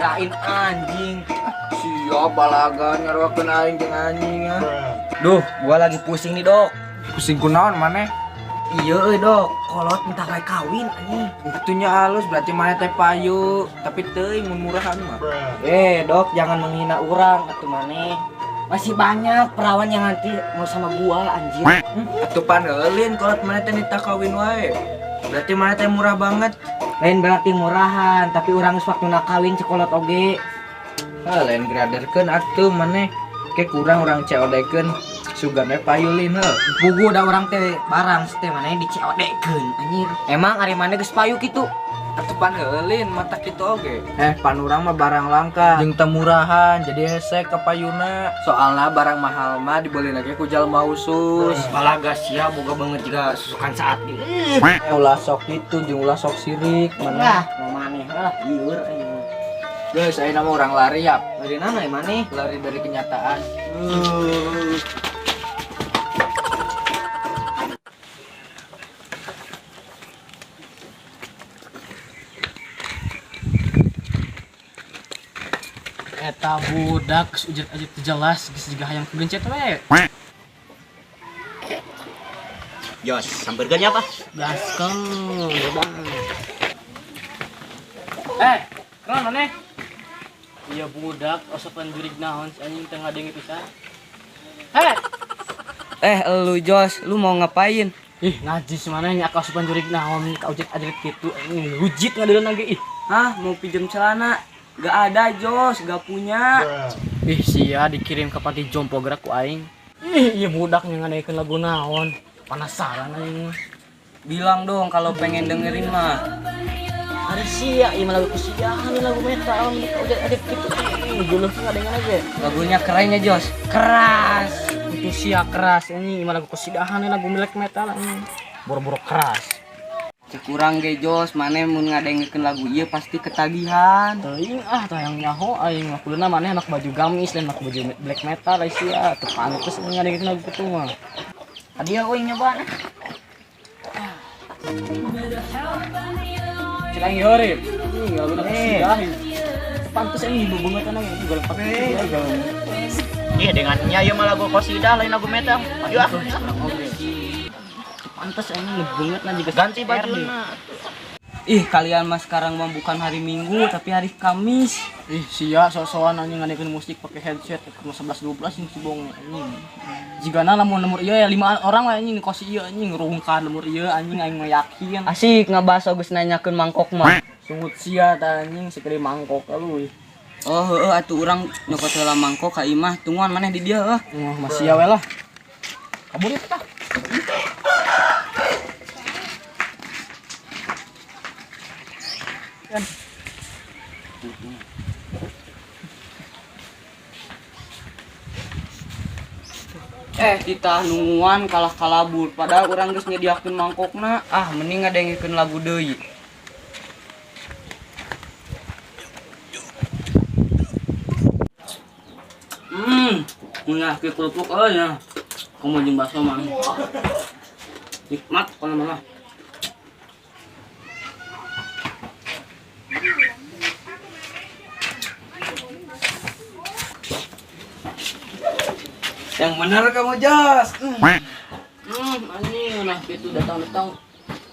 Kirain anjing. Siap balagan ngaruakeun aing jeung anjing ah. Duh, gua lagi pusing nih, Dok. Pusing kunaon maneh? Iya euy, Dok. Kolot minta wae kawin anjing. Itunya halus berarti maneh teh payu, tapi teuing mun murahan mah. Eh, Dok, jangan menghina orang atuh maneh. Masih banyak perawan yang nanti mau sama gua anjir. Atuh pan euleun kolot maneh teh nita kawin wae. Berarti maneh teh murah banget. Lain berarti murahan, tapi urang geus waktuna kawin cekolot oge. Ah, lain graderkeun atuh maneh. Ke kurang urang COD-keun. Sugan we payu lin heuh. Pugu da urang teh barang teh maneh di COD-keun anjir. Emang ari maneh geus payu kitu? Atuh pan euleun mata kitu oge. Pan urang mah barang langka jeung teu murahan jadi hese ka payuna. Soalna barang mahal mah dibeli lagi ku jalma khusus. Balaga sia boga banget juga susukan saat ini. Ulah sok kitu jeung ulah sok sirik Lah, maneh. mau maneh lah lieur anjing. Geus ayeuna mah urang lari ya. Dari mana ya maneh? Lari dari kenyataan. Eta budak geus ujet-ujet teu jelas geus jiga hayang kegencet we. Jos, hamburgernya apa? Gaskeun bebas. Eh, keren maneh? Iya budak osepan jurig naon si anjing teu ngadenge pisan. Heh, Eh, lu Jos, lu mau ngapain? ih najis maneh nya ka osepan jurig naon ka ujet-ajet kitu anjing lujit ngadeuleuh ge ih. Hah, mau pinjam celana? Gak ada, Jos, gak punya. Ih sia dikirim ke panti jompo gerak ku aing. Ih, iya budak nya ngadekeun lagu naon. Penasaran aing mah. Bilang dong kalau pengen dengerin mah. Ada sia, ieu mah lagu kusiahan lagu metal udah ada gitu. Geuleuh ngadengeun ge. Lagunya keren ya, Jos. Keras. Itu sia keras ini mah lagu kusidahan lagu black metal ini. Boro-boro keras. Kurang ge Jos, maneh mun ngadengekeun lagu ieu pasti ketagihan. Teuing ah tah yang nyaho aing mah kuduna maneh anak baju gamis lain make baju black metal ai sia teu pantes ngadengekeun lagu kitu mah. Tadi aku yang nyoba nah. Cek aing heureup. Ih, laguna kusidah. Pantes ini bebengetan aing juga lempar gitu. Iya, dengannya ieu mah lagu kosidah lain lagu metal. Ayo ah. Pantes aing ngebenget na juga Ganti bajuna. Ih, kalian mah sekarang mah bukan hari Minggu tapi hari Kamis. Ih, sia sok-sokan anjing ngadengekeun musik pakai headset ke 11 12 yang si bong anjing. Jigana lamun lemur ieu ya 5 orang lah anjing kosi ieu anjing rungkad lemur ieu anjing aing mah yakin. Asik ngebahas geus nanyakeun mangkok mah. Sungut sia tah anjing segede mangkok lu. Oh, heeh atuh urang nyokot heula mangkok ka imah, tungguan maneh di dieu heuh. Wah, masih ya we lah. Kabur itu tah. Titah nungguan kalah kalabur padahal urang geus nyediakeun mangkokna. Ah, mending ngadengekeun lagu deui. Ngunyah ke kerupuk euy ya. Komo jeung bakso mah. Nikmat kana mah. Yang benar kamu Jos. Anjing nah kitu datang-datang.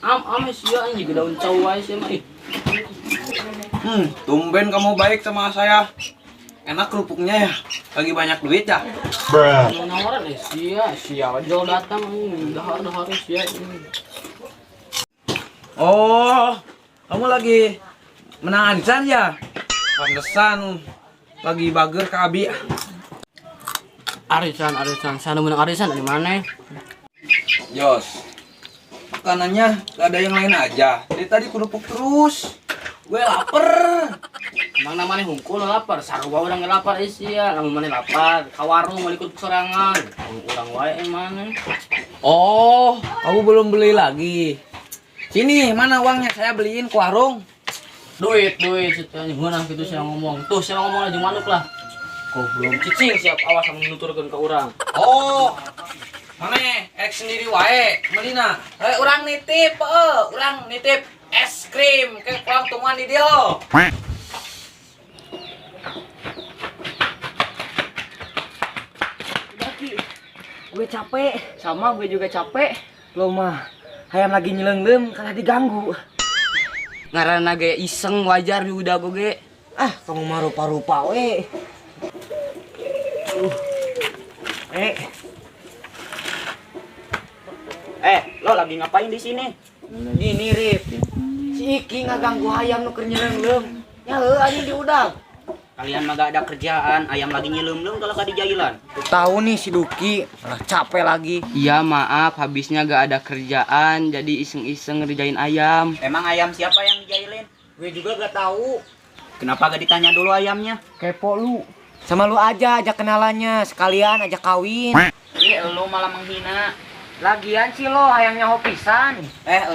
Am sia anjing juga daun cau wae sia mah ih. Tumben kamu baik sama saya. Enak kerupuknya ya. Lagi banyak duit ya. Mau nawaran sia, sia ojol datang anjing dahar-dahar sia anjing. Oh, kamu lagi menang arisan ya? Pantesan lagi bager ke Abi. Arisan, arisan, sana menang arisan dari mana? Jos, makanannya gak ada yang lain aja. Dari tadi kerupuk terus. Gue lapar. Emang namanya hungkul lapar, sarua urang ge lapar sia, lamun maneh lapar, ka warung meuli ikut sorangan. Urang wae mana? Oh, kamu belum beli lagi. Sini, mana uangnya? Saya beliin ke warung. Duit, duit, situ anjing heunah kitu sia ngomong. Tuh sia ngomong aja manuk lah. Goblok cicing siap awas sama nuturkeun ke urang. Oh, mana? Ek sendiri wae, melina. Urang nitip, urang nitip es krim ke kurang tungguan di dia. Gue capek. Sama gue juga capek. Lo mah hayam lagi nyelengleum kalah diganggu. Ngaranna ge iseng wajar di udah gue ge. Ah, kamu mah rupa-rupa we. Eh, Lo lagi ngapain di sini? Gini Rip. Si Iki ngaganggu hayam nu keur nyelengleum. Nya heuh anjing diudag. Kalian mah gak ada kerjaan, ayam lagi nyelem-lem kalau gak dijailan. Tahu nih si Duki, malah capek lagi. Iya maaf, habisnya gak ada kerjaan, jadi iseng-iseng ngerjain ayam. Emang ayam siapa yang dijailin? Gue juga gak tahu. Kenapa gak ditanya dulu ayamnya? Kepo lu. Sama lu aja ajak kenalannya, sekalian ajak kawin. Ih, lu malah menghina. Lagian sih lo hayangnya hopisan.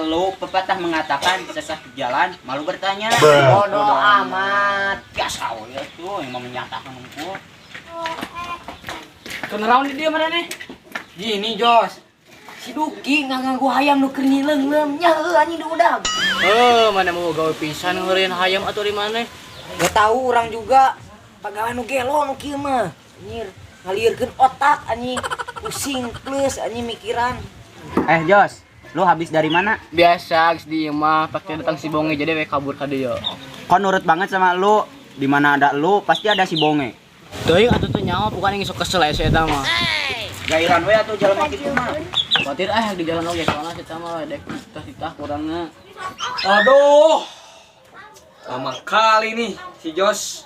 Lu pepatah mengatakan sesat di jalan, malu bertanya. Bodoh amat. Biasa ya tuh yang mau menyatakan unggul. Turn around di dia mana nih? Gini Jos, si Duki ngaganggu hayam nu keur nyilengleum nya heuh anjing diudag. Mana mau gawe pisan ngeureun hayam atuh di mana? Gak tahu orang juga. Pagawe nu gelo nu kieu mah. Anjir, ngalieurkeun otak anjing. Pusing plus anjing mikiran. Jos, lu habis dari mana? Biasa geus di imah pakai datang si Bonge jadi we kabur ka dieu. Kok nurut banget sama lu? Di mana ada lu, pasti ada si Bonge. Teuing atuh teh nyawa bukan yang sok kesel aya si eta mah. Gairan we atuh jelema kitu mah. Khawatir ah di jalan oge soalna si eta mah dek titah kurangna. Aduh. Lama kali nih si Jos.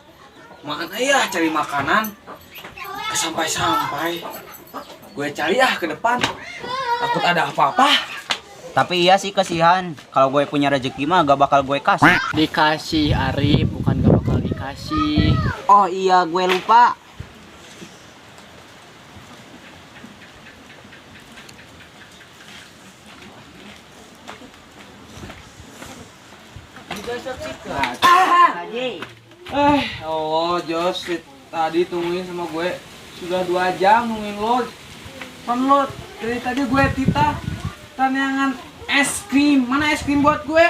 Mana ya cari makanan? Sampai-sampai. Gue cari ah ke depan. Takut ada apa-apa. Tapi iya sih kasihan. Kalau gue punya rezeki mah gak bakal gue kasih. Dikasih Arif bukan gak bakal dikasih. Oh iya, gue lupa. Oh Jos, tadi tungguin sama gue sudah 2 jam nungguin lo. Pan lo dari tadi gue titah tanyangan es krim. Mana es krim buat gue?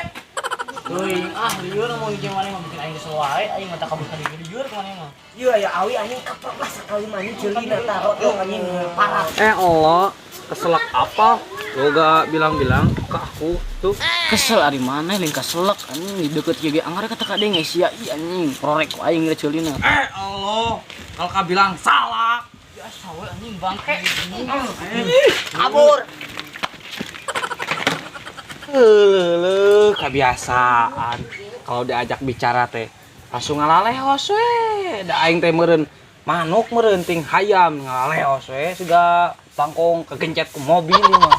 Teuing ah lieur mau jeung mana mah bikin aing kesel wae aing mata kabur ka dieu lieur ka mana mah. Iya ya awi anjing kaprok lah sekali mah anjing ceulina taro tuh anjing parah. Allah, keselak apa? Lo gak bilang-bilang ke aku tuh. Kesel ari mana lain keselak anjing di deket ieu ge anggar kata ka deui sia ieu anjing prorek ku aing geus ceulina. Allah, kalau kau bilang salah. Biasa we anjing bangke. Kabur. Leuh, kebiasaan. Kalau diajak bicara teh langsung ngalaleos we. Da aing teh meureun manuk meureun ting hayam ngalaleos we siga bangkong kegencet ku mobil ieu mah.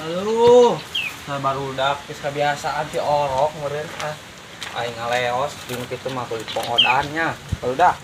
Aduh, nah barudak geus kebiasaan ti orok meureun ah. Aing ngaleos jeung kitu mah kulit pohodannya. Barudak.